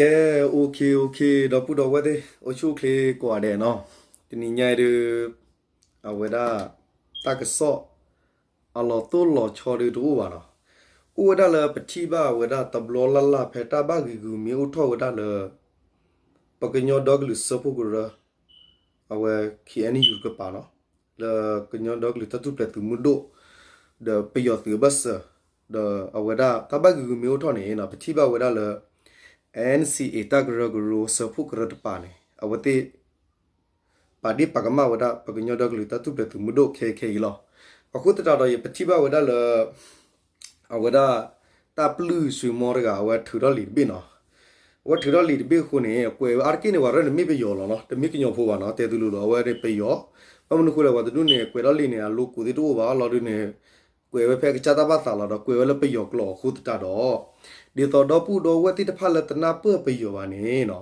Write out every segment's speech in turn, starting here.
ကဲ, OK OK, ဒီပုၢ်ဒီဝဲၢ်သ့ၣ် အိၣ်ဆူၣ်အိၣ်ချ့ကိးဂၤဒဲးနီၤ. တနံၤညါအံၤဒုး အဝဲဒၣ် တၢ်ကစီၣ် အလီၤတိၢ်လီၤဆီဒုးတအိၣ်ဘၣ်နီၤ. အိၣ်ဝဲဒၣ်လၢပထံၣ်ဘၣ်ဝဲဒၣ်တဘျီလၢ်လၢ် ဖဲတၢ်ဘၣ်ဂံာ်ဂူာ်မ့ၢ်အိၣ်ထီၣ်ဝဲဒၣ်လၢ ပကညီဒီကလုာ်စၢဖှိၣ်ကရၢ အဝဲ KNU တကပၤနီၤ, လၢကညီဒီကလုာ်တၢ်ထူၣ်ဖျဲးသုးမုၢ်ဒိၣ် ဒီးပယီၤသုးအဘၢၣ်စၢၤ, ဒီးအဝဲဒၣ်တၢ်ဘၣ်ဂံာ်ဂူာ်မ့ၢ်အိၣ်ထီၣ်န့ၣ်နီၤ, ပထံၣ်ဘၣ်ဝဲဒၣ်လၢ NCA တၢ်ကရၢကရိစၢဖှိၣ်ကရၢတကပၤန့ၣ် အဝဲသ့ၣ် ပာ်ဒ့ၣ်ပာ်ကမၣ်ဝဲဒၣ် ပကညီဒီကလုာ်တၢ်ထူၣ်ဖျဲးသုးမုၢ်ဒိၣ်ခဲအံၤခဲအံၤလီၤ. အဃိသတးဒီး ယပထံၣ်ဘၣ်ဝဲဒၣ်လၢ အဝဲဒၣ် တၢ်ပျုၢ်ဆွံမီတဂၤ အဝဲထုးထီၣ်လံာ်တဘ့ၣ်နီၤ. အဝဲထုးထီၣ်လံာ်တဘ့ၣ်အဃိန့ၣ် အကွဲးဝဲအါတက့ၢ်န့ၣ် ပှၤရဲၣ်န့ၣ်မ့ၢ်ပယီၤလီၤနီၤ, တမ့ၢ်ကညီဖိဘၣ်နီၤ, တဲသုလိၤလိၤ အဝဲန့ၣ်ပယီၤ, ဘၣ်မနုၤအဃိလဲၣ် ပှၤတဒူၣ်န့ၣ် ကွဲးထီၣ်လံာ်န့ၣ် အလိကိးသ့ၣ်တအိၣ်ဘၣ်လီၤဒုးန့ၣ် ကွဲးဝဲဖဲကစၢ်တၢ်ဘၣ်သးလီၤဒီး ကွဲးဝဲလၢပယီၤကျိာ်အဃိသတးဒီး ဒ်သိးဒီပုၢ်ဒီဝဲၢ်သ့ၣ်တဖၣ်လၢတနၢ်ပၢၢ်ပယီၤဘၣ်န့ၣ်နီၤ,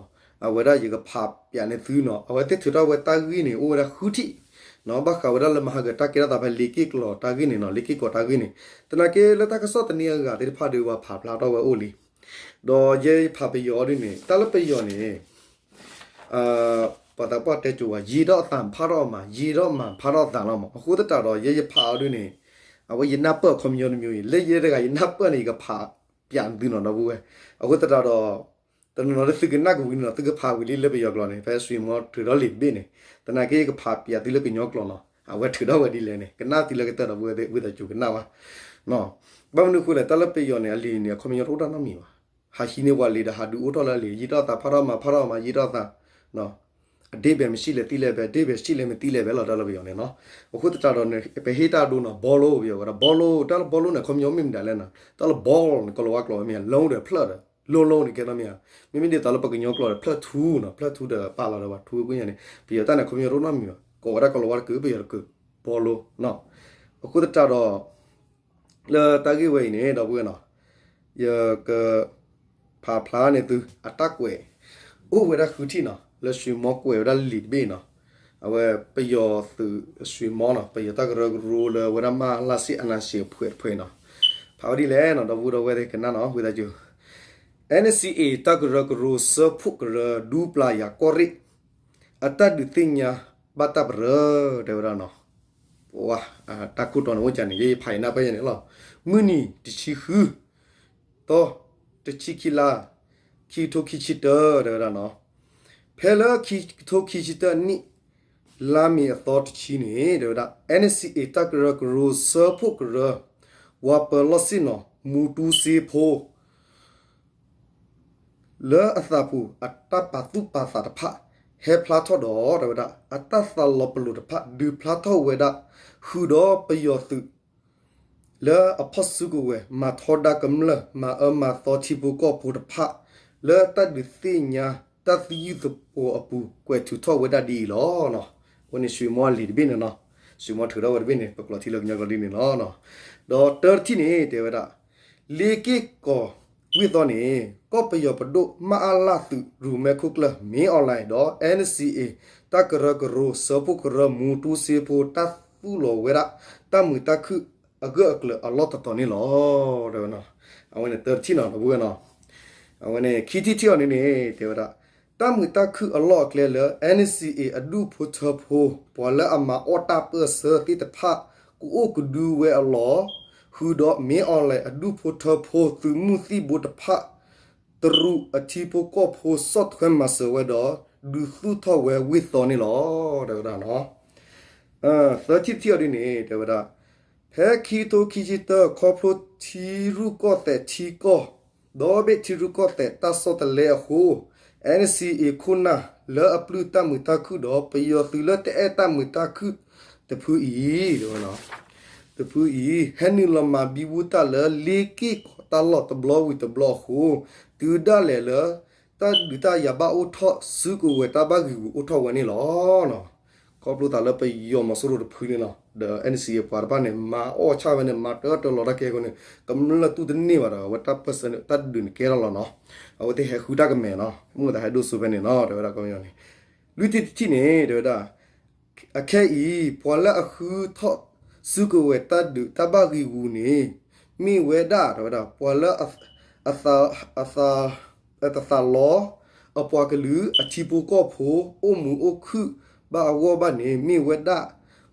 အဝဲဒၣ်ယကဖးပၠးန့ၢ်သုနီၤ, အဝဲသ့ၣ်ထုးထီၣ်ဝဲတၢ်ဂ့ၢ်န့ၣ် အိၣ်ဝဲဒၣ်ဃုထံၣ်နီၤ, ဘၣ်ဃးဝဲဒၣ်လၢမဟါကတၢ်ကဲထီၣ်သးဖဲလ့က့ၢ်ကျိာ်တၢ်ဂ့ၢ်န့ၣ်နီၤ, လ့က့ၢ်ကီၤတၢ်ဂ့ၢ်န့ၣ်, သနာ်က့လၢတၢ်ကစီၣ်တနံၤအဂၤသ့ၣ်တဖၣ်ဒီး ပှၤဖးဖျါထီၣ်ဝဲအိၣ်လံ, ဒီးယဲယဖးပယီၤဒ်န့ၣ် တၢ်လၢပယီၤန့ၣ် ပှၤသးပှၢ်တဲကိးဝဲ ယံာ်ထီၣ်အသးဖးထီၣ်အမၤ, ယံာ်ထီၣ်မၤဖးထီၣ်အသးလီၤမး, အဃိသတးဒီး ယဲယဖးအီၤဒ်န့ၣ် အဝဲယနၢ်ပၢၢ်အခီပညီတမံၤအံၤ လၢယဲတဂၤယနၢ်ပၢၢ်န့ၣ် ယကဖးပၠးသုနီၤ ဒီပုၢ်ဝဲၢ်, အဃိသတးဒီး တနီၤနီၤလၢသုကနၣ်ကဝံၤန့ၣ်နီၤ, သုကဖးဝံၤလံလၢပယီၤကျိာ်န့ၣ်, ဖဲဆွံမီထုးထီၣ်လံာ်တဘ့ၣ်န့ၣ်, သနာ်က့ယကဖးပၠးသုလၢကညီကျိာ်နီၤ, အဝဲထုးထီၣ်ဝဲဒ်လဲၣ်န့ၣ် ကနၣ်သုလၢကတၢၢ်ဒီပုၢ်ဝဲၢ်သ့ၣ် ဝံသးစူၤကနၣ်ဝဲ ဘၣ်မနုၤအဃိလဲၣ် တၢ်လၢပယီၤန့ၣ် အလံာ်န့ၣ် အခီပညီတအိၣ်တၢ်နီတမံၤဘၣ်, ဟးဟံးန့ၢ်ပှၤလံာ်ဒီးဟးဒုးအိၣ်ထီၣ်လၢအလံာ်, ယံာ်ထီၣ်အသးဖးထီၣ်မၤဖးထီၣ်မၤ ယံာ်ထီၣ်အသး အဓိပ္ပာယ်မရှိလဲၣ်သ့လဲၣ်ဘဲ, အဓိပ္ပာယ်ရှိလဲၣ်မသိလဲၣ်ဘဲလီၤ တၢ်လၢပယီၤန့ၣ်နီၤ, အဃိသတးဒီး ပဟ့ၣ်တၢ်ဒိနီၤ, ဘီလိ ပယီၤဝဲဒၣ် ဘီလိ, တၢ်လၢဘီလိန့ၣ် အခီပညီမ့ၢ်မတၤလဲၣ်နီၤ, တၢ်လၢ ball န့ၣ် ကီၤလၤဝါကျိာ်ဝဲမ့ၢ်ဧါ, လိ ဒီးဖျၢၣ်ဒီး လိလိန့ၣ်ကဲထီၣ်မ့ၢ်ဧါ, မ့မ့ၢ်ဒ်သိးလၢပကညီကျိာ်ဒီး ဖျၢၣ်ထူနီၤ, ဖျၢၣ်ထူဒီးပာ်လီၤဒီးပှၤထူကွံာ်ညါန့ၣ် ပယီၤတၢ်န့ၣ် အခီပညီတအိၣ်နီတမံၤဘၣ်, ကိးဝဲဒၣ်ကီၤလၤဝါတကုာ် ပယီၤတကုာ်, ဘီလိနီၤ, အဃိသတးဒီး လၢတၢ်ဂ့ၢ်ဝဲအံၤန့ၣ် ဒီပုၢ်ဝဲၢ်နီၤ, ယက ဖးဖျါန့ၢ်သု အတၢ်ကွဲး အိၣ်ဝဲဒၣ်ဃုထံၣ်နီၤ, လၢဆွံမီကွဲးဝဲဒၣ်လံာ်တဘ့ၣ်နီၤ, အဝဲပယီၤသုးဆွံမီနီၤ, ပယီၤတၢ်ကရၢကရိလၢအဝဲဒၣ်မၢလၢ်စ့ၣ်အနၢ်စ့ၣ်အဖှဲးတဖှဲးနီၤ, ဖးဝဲဒ်လဲၣ်နီၤ ဒီပုၢ်ဒီဝဲၢ်သ့ၣ်ကနၣ်နီၤ ဝံသးစူၤ, NCA တၢ်ကရၢကရိစၢဖှိၣ်ကရၢ ဒူပျၤယၤကီၢ်ရ့ၣ် အတၢ်ဒုးသ့ၣ်ညါဘၣ်တၢ်ပရၢ တဲဝဲဒၣ်နီၤ, တၢ်ခိၣ်တီန့ၣ်အိၣ်ကန့ၣ် ယဖးအံၤနၢ်ပၢၢ်ယဲန့ၣ်လီၤ, မုၢ်နံၤတဆံဃု သီ တဆံခံလါ ခံကထိခံဆံတၢ တဲဝဲဒၣ်နီၤ, ဖဲလၢခံကထိခံဆံတၢနံၣ် လါမ့ၤအသီတဆံန့ၣ် တဲဝဲဒၣ် NCA တၢ်ကရၢကရိစၢဖှိၣ်ကရၢ ဝၤပၢၤလီၢ်စ့ၣ်နီၤ မူတူစ့ဖိ လၢအသးပူၤအတၢ်ပာ်သူၣ်ပာ်သးတဖၣ် ဟဲဖျါထီၣ်ဒီး တဲဝဲဒၣ် အတၢ်သးလီၤပလိာ်တဖၣ် ဒုးဖျါထီၣ်ဝဲဒၣ် ဃုာ်ဒီးပယီၤသုး လၢအဖီၣ်စုကဝဲၤ မၤထီဒါကမျၢၢ် မၤအၢမၤသီထံဖိကီၢ်ဖိတဖၣ် လၢတၢ်ဒုးသ့ၣ်ညါတၢ်သယုၢ်သပှီၤအပူၤ ကွဲးထုးထီၣ်ဝဲဒၣ်ဒ်အံၤလီၤ. အဝဲန့ၣ်ဆွံမီအလံာ်တဘ့ၣ်န့ၣ်နီၤ, ဆွံမီထုးထီၣ်ဝဲတဘ့ၣ်န့ၣ် ပကျိာ်ထံလၢကညီကျိာ်ဒ်န့ၣ်လီၤ. ဒီးတၢတထံၣ်န့ၣ် တဲဝဲဒၣ် လ့က့ၢ်ကီၤဝ့ၢ်သီန့ၣ် ကီၢ်ပယီၤပဒိၣ်မၢအလၢ်သုးရူးမဲခိၣ်ကျၢၢ် မင်းအောင်လှိုင် ဒီး NCA တၢ်ကရၢကရိစၢဖှိၣ်ကရၢမူတူစ့ဖိ တၢ်သူၣ်လီၤဝဲဒၣ် တၢ်မုာ်တၢ်ခုၣ်အဂၢၢ်အကျၢၤအလီၢ်တတီၤန့ၣ်လီၤ. အဝဲန့ၣ်တၢတထံၣ်နီၤ ဒီပုၢ်ဝဲၢ်နီၤ. အဝဲန့ၣ်ခံထံၣ်တထံၣ်အီၤန့ၣ်န့ၣ် တဲဝဲဒၣ် တၢ်မုာ်တၢ်ခုၣ်အလီၢ်အကျဲလၢ NCA အဒူၣ်ဖိထၢဖိ ပှၤလၢအမၤအီၣ်တၢ်ပၢၢ်ဆၢသ့ၣ်တဖၣ် ကအိၣ်ကဒုဝဲအလီၢ် ဃုာ်ဒီး မင်းအောင်လှိုင် အဒူၣ်ဖိထၢဖိသုးမုၢ်သံၣ်ဘိတဖၣ် တရူးအထံဖိကီၢ်ဖိဆီၣ်ထွဲမၤစၢၤဝဲဒီး ဒုးသူၣ်ထီၣ်ဝဲဝ့ၢ်သီန့ၣ်လီၤ တဲဝဲဒၣ်နီၤ. သၢထံၣ်တထံၣ်အီၤဒ်န့ၣ် တဲဝဲဒၣ် ဖဲခံကထိခံဆံတၢ ခီဖျိထံရူၢ်ကီၢ်သဲးထံကီၢ် ဒီဘ့ၣ်ထံရူၢ်ကီၢ်သဲးတၢ်ဆီတလဲအဃိ NCA ခိၣ်နၢ်လၢအပျုၢ်တၢ်မုာ်တၢ်ခုၣ်ဒီး ပယီၤသုးလၢတအဲၣ်တၢ်မုာ်တၢ်ခုၣ်တဖုအံၤ တဲဝဲ တဖုအံၤ ဟဲနုာ်လီၤမၤဘံဘူတၢ်လၢလ့က့ၢ်ကီၤတၢ်လီၢ်တဘျီဝံၤတဘျီအဃိ တုၤဒၣ်လဲာ်လၢ တၢ်ဒုးတၢ်ယၤဘၣ်အိၣ်ထီၣ် စုကဝဲၤတၢ်ဘၣ်ဂံာ်ဂူာ်အိၣ်ထီၣ်ဝဲန့ၣ်လီၤ. ခီဖျိသးလၢပယီၤမီၤစိရိၤတဖုန့ၣ်လီၤ. ဒီး NCA ပှၤတဖၣ်န့ၣ် မၤအီၣ်ဆၣ်ဝဲန့ၣ် မၤတၢ်တလီၤတၢ်ကဲအဃိန့ၣ် ကမျၢၢ်တူၢ်တန့ၢ်ဘၣ်ဒီး အဝဲတၢ်ပၢၢ်ဆၢန့ၣ် တၢ်ဒုးန့ၣ်ကဲထီၣ်လီၤနီၤ. အဝဲသ့ၣ်ဟဲဃုတၢ်ကမဲာ်နီၤ မ့ၢ်ဝဲသးဟဲဒိၣ်စိဖဲန့ၣ်နီၤ တဲဝဲဒၣ်ကီၢ်ပယီၤန့ၣ် လွံၢ်ထံၣ်တထံၣ်န့ၣ် တဲဝဲဒၣ် အခဲအံၤ ပှၤလၢအဃုထီၣ်စုကဝဲၤတၢ်ဒုးတၢ်ဘၣ်ဂံာ်ဂူာ်န့ၣ် မ့ၢ်ဝဲဒၣ် တဲဝဲဒၣ် ပှၤလၢအသး အသး တသးလီ အပှၤကလုာ်အထံဖိကီၢ်ဖိ အိၣ်မုာ်အိၣ်ခုၣ်ဘၣ်အဂီၢ်ဘၣ်န့ၣ် မ့ၢ်ဝဲဒၣ်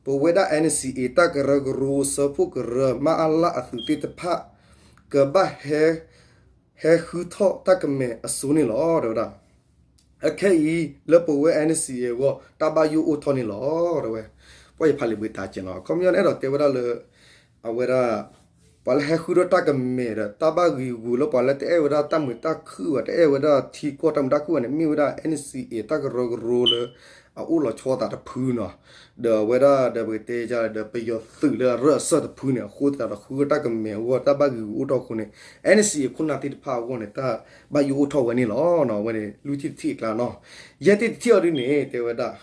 ပဝဲဒၣ် NCA တၢ်ကရၢကရိဆၢဖှိၣ်ကရၢ မအလ အသုးသ့ၣ်တဖၣ် ကဘၣ်ဟဲ ဟဲဃုထီၣ်တၢ်ကမဲာ်အစိန့ၣ်လီၤ တဲဝဲဒၣ်. အခဲအံၤ လၢပဝဲ NCA အဂီၢ် တၢ်ဘၣ်ယိၣ်အိၣ်ထီၣ်န့ၣ်လီၤ တဲဝဲ. ပှၤယဖးလံာ်ဘှံးတၢ်ကဲနီၤ အခီပညီန့ၣ် အဲၣ်ဒိးတဲဝဲဒၣ်လၢ အဝဲဒၣ် ပှၤလၢဟဲဃုထီၣ်တၢ်ကမဲာ်ဒီး တၢ်ဘၣ်ဂံာ်ဂူာ်လၢ ပှၤလၢတအဲၣ်ဝဲဒၣ်တၢ်မုာ်တၢ်ခုၣ်ဘၣ် တအဲၣ်ဝဲဒၣ်ထံကီၢ်တၢ်မုာ်တၢ်ခုၣ်ဘၣ်န့ၣ် မ့ၢ်ဝဲဒၣ် NCA တၢ်ကရၢကရိလၢ အအိၣ်လီၤဆီသးတဖုနီၤ. ဒီးအဝဲဒၣ်ဒီးပကတဲယါဒီး ပယီၤသုးလၢအရၢၢ်အစၢၢ်တဖုန့ၣ် အဃိသတးဒီး ဃုထီၣ်တၢ်ကမဲာ်အဂီၢ် တၢ်ဘၣ်ဂံာ်ဂူာ်အိၣ်ထီၣ်အဃိန့ၣ် NCA ခိၣ်နၢ်သ့ၣ်တဖၣ်အဂီၢ်န့ၣ် တၢ်ဘၣ်ယိၣ်အိၣ်ထီၣ်ဝဲန့ၣ်လီၤ. အဝဲန့ၣ် လွံၢ်ထံၣ်တထံၣ်အကျါနီၤ. ယဲၢ်ထံၣ်တထံၣ်အီၤဒ်န့ၣ် တဲဝဲဒၣ်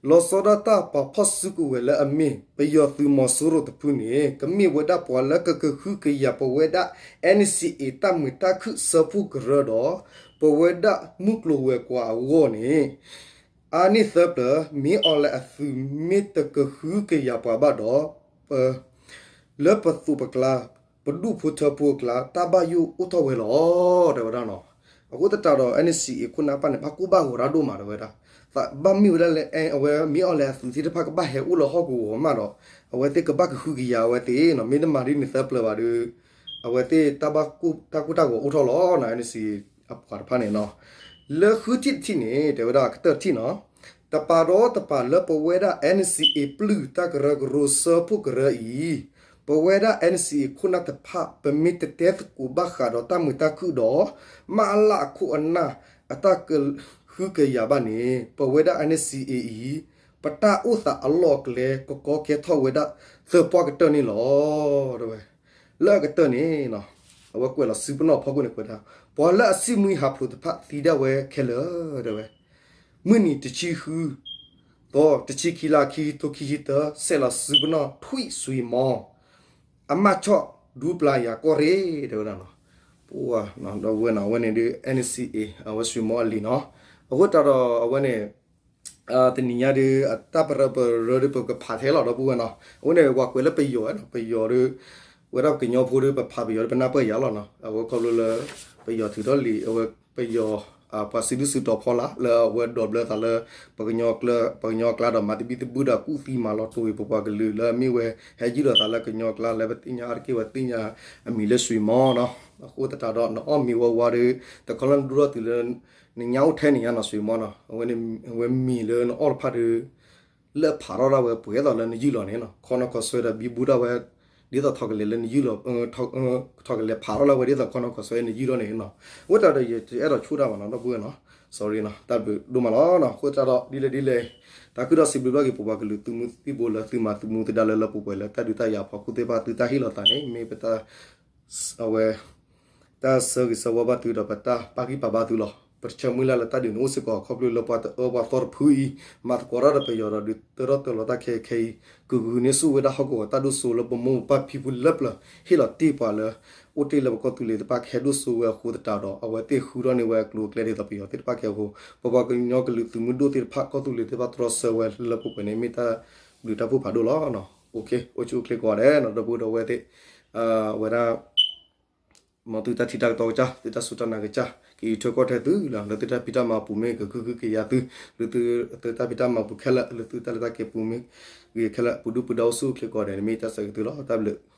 လီၤဆီဒၣ်တၢ် ပှၤဖီၣ်စုကဝဲၤလၢအမ့ၢ် ပယီၤသုးမီၤစိရိၤတဖုန့ၣ် ကမ့ၢ်ဝဲဒၣ်ပှၤလၢကကဟုကယာ်ပဝဲဒၣ် NCA တၢ်မုာ်တၢ်ခုၣ်ဆၢဖှိၣ်ကရၢဒီး ပဝဲဒၣ်မုၢ်ကျိၤဝဲၤကွာ်အဂီၢ်န့ၣ် အါန့ၢ်သၢပျၢၤ မ့ၢ်အီၤလဲၣ်အသုးမ့ၢ်တကဟုကယာ်ပှၤဘၣ်ဒီး လၢပသိးပကျါ ပဒူၣ်ဖိထၢဖိအကျါ တၢ်ဘၣ်ယိၣ်အိၣ်ထီၣ်ဝဲလီၤ တဲဝဲဒၣ်နီၤ. အဃိသတးဒီး NCA ခိၣ်နၢ်တဖၣ်န့ၣ် ဘၣ်ကိၢ်ဘၣ်ဂီၤတၢ်ဒိၣ်မး တဲဝဲဒၣ်. ဘၣ်မ့ၢ်ဝဲဒၣ်လၢ အဝဲမ့ၢ်အီၤလဲၣ်အသုးသ့ၣ်တဖၣ်ကဘၣ်ဟဲအိၣ်လၢဟီၣ်ကဝီၤမးဒီး အဝဲသ့ၣ်ကဘၣ်ကဟုကယာ်အဝဲသ့ၣ်နီၤ. မ့ၢ်တမၤဒ်န့ၣ်သၢပျၢၤဘၣ်ဒီး အဝဲသ့ၣ်တၢ်ဘၣ်ကိၢ်တၢ်ဂီၤအိၣ်ထီၣ်လီၤနီၤ NCA အပှၤတဖၣ်န့ၣ်နီၤ. လၢဃုထံၣ်တထံၣ်န့ၣ် တဲဝဲဒၣ်ကတၢၢ်ထံၣ်နီၤ. တပၤဒီးတပၤလၢပဝဲဒၣ် NCA ပျုၢ်တၢ်ကရၢကရိဆၢဖှိၣ်ကရၢအံၤ ပဝဲဒၣ် NCA ခိၣ်နၢ်တဖၣ် ပမ့ၢ်တတဲသကိးဘၣ်ဃးဒီးတၢ်မုာ်တၢ်ခုၣ်ဒီး မအလအခိၣ်အနၢ်အတၢ်ကဟုကယာ်ဘၣ်န့ၣ် ပဝဲဒၣ် NCA အံၤ ပတၢ်အိၣ်သးအလီၢ်အကျဲ ကကီကဲထီၣ်ဝဲဒၣ်သၢပှၢ်ကတၢၢ်န့ၣ်လီၤ တဲဝဲ. လၢအကတၢၢ်န့ၣ် အဝဲကွဲးလီၤစုပနီၣ်ဖီခိၣ်န့ၣ် ကွဲးဒၣ် ပှၤလၢအဆံးမုၢ်ဟးဖျိးတဖၣ်သံဒၣ်ဝဲခဲလၢာ် တဲဝဲ. မုၢ်နံၤတဆံဃု သီ တဆံခံလါခံ ထိခံဆံတၢ ဆဲးလီၤစုပနီၣ် ထွံၣ်စွံမီ အမၢၢ်ဆီၣ်ဒူပျၢ်ယၤကီၢ်ရ့ၣ် တဲဝဲဒၣ်နီၤ. ပဝဲနီၤ ဒီပုၢ်ဝဲၢ်နီၤ အဝဲန့ၣ်ဒ် NCA အဝဲစွံမီအလံာ်နီၤ. အဃိသတးဒီးအဝဲန့ၣ် တနံၤညါဒီး အတၢ်ပရၢပရၢဒီး ပကဖးထဲလီၤ ဒီပုၢ်ဝဲၢ်နီၤ. အဃိန့ၣ် ပှၤကွဲးလၢပယီၤနီၤ ပယီၤဒီး ဝဲဒၣ်ပကညီဖိဒီး ပဖးပယီၤဒီး ပနၢ်ပၢၢ်ယၤလီၤနီၤ. အဝဲခီဖျိလၢ ပယီၤထုးထီၣ်လံာ် အဝဲပယီၤ ပှၤစုဒုၣ်စုတီၤဖီလာ် လၢအဝဲဒိးဘျၢသးလၢ ပှၤကညီကျါ ပှၤကညီကျါဒီး မၤသဘံၣ်သဘုၣ်ဒီး ကူၣ်သံမၤလီၤတိာ်အံၤ ပပှၤကလုာ်လၢအမ့ၢ်ဝဲ ဟဲယုၢ်လီၤသးလၢကညီကျါ လၢပသ့ၣ်ညါအါတက့ၢ် ဝဲသ့ၣ်ညါအမံၤလၢစွံမီနီၤ. အဃိသတးဒီး နအီၣ်မ့ၤဝါဝါဒီး တခီလၢနဒိၣ်ထီၣ်တုၤလၢ နညါအိၣ်ထဲန့ၣ်ညါနီၤ စွံမီနီၤ. အဝဲမ့ၤလၢနအီၣ်တဖၣ်ဒီး လၢအဖးထီၣ်ဒၣ်ဝဲပှဲၤသိးလၢနယုၢ်လီၤန့ၣ်နီၤ. ခီနီၢ်ခီဆွဲဒီးဘံဘူတၢ်ဝဲ ဒ်သိးထီၣ်ကလဲၤလၢနယုၢ်လီၤ ထီၣ်ကလဲၤဖးထီၣ်လၢဝဲဒ်သိးခီနီၢ်ခီဆွဲနယုၢ်လီၤန့ၣ်နီၤ. အဃိသတးဒီးယတအဲၣ်ဒိးဆိၣ်တၢ်ဘၣ်နီၤ ဒီပုၢ်ဝဲၢ်နီၤ. sorry နီၤ တၢ်ဘျုးဒိၣ်မးလီၤနီၤ. အဃိသတးဒီး ဒ်လဲၣ်ဒ်လဲၣ် တၢ်ခုၣ်ဒီးစံးဘျုးဘၣ်က့ၤ ပပှၤကလုာ်သုးမုၢ်သံၣ်ဘိလၢသုမၤသမူသဒါလၢလၢပှဲၤပှဲၤလၢတၢ်ဒုးတၢ်ယၤအဖီခိၣ်သ့ၣ်တဖၣ် သုတၢ်ဟ့ၣ်လီၤသးန့ၣ် မ့ၢ်ပတၢ် အဝဲ တၢ်ဆၢဂ့ၤဆၢဝါဘၣ်သုဒီး ပတၢ်ပာ်ဂံၢ်ပာ်ဘါသုလီၤ. ပတဆၢမုၢ်လၢ်လၢတၢ်ဒုးန့ၣ်အိၣ်စ့ၢ်ကီး ခီဖျိလၢပှၤတအၢပှၤသီတဖုအံၤ မၤသကိးတၢ်ဒီးပယီၤဒီး ဒုးတၢထီၣ်တၢလီၤတၢ်ခဲခဲအံၤ ကဂုာ်န့ၢ်ဆူၣ်ဝဲဒၣ်ဟီၣ်ကဝီၤတၢ်ဒိၣ်စိလၢပမိၢ်ပပၢ်ဖံဖုလၢပျၢၤ ဟ့ၣ်လီၤတ့ၢ်ပှၤလၢ အိၣ်တ့ၢ်လၢပကီၢ်သူလ့ၤသ့ၣ်တဖၣ်ကဟဲဒိၣ်စိဝဲအဃိသတးဒီး အဝဲသ့ၣ်ဃုထီၣ်န့ၢ်ဝဲအကျိၤအကျဲဒ်သိးပယီၤသ့ၣ်တဖၣ်ကဲအဃိ ပပှၤကညီကလုာ်သုးမုၢ်ဒိၣ်သ့ၣ်တဖၣ် ကီၢ်သူလ့ၤသ့ၣ်တဖၣ်တြီဆၢဝဲလၢပှဲၤပှဲၤန့ၣ် မ့ၢ်တၢ်ဘျုးတၢ်ဖှိၣ်ဖးဒိၣ်လီၤ. အိၣ်ဆူၣ်အိၣ်ချ့ကိးဂၤဒဲးနီၤ ဒီပုၢ်ဝဲၢ်သ့ၣ် ဝဲဒၣ် မ်သုတၢ်ထံၣ်တၢ်ကတီၤကစၢ် သုတၢ်စူၢ်တၢ်နာ်ကစၢ် ကအံးထွဲကွၢ်ထွဲသုလီၤ. လၢသုတၢ်ဖံးတၢ်မၤပူၤမ့ၢ်ကဟုကယာ်သု လၢသုတၢ်ဖံးတၢ်မၤပူၤခဲလၢာ် လၢသုတၢ်လဲၤတၢ်က့ၤပူၤမ့ၢ်ဂ့ၤခဲလၢာ် ပူၤဒုၣ်ပူၤဒါအိၣ်ဆူၣ်အိၣ်ချ့ကိးဂၤဒဲးန့ၣ် မ့ၢ်တၢ်ဆၢဂ့ၤသုလီၤ. တၢ်ဘျုး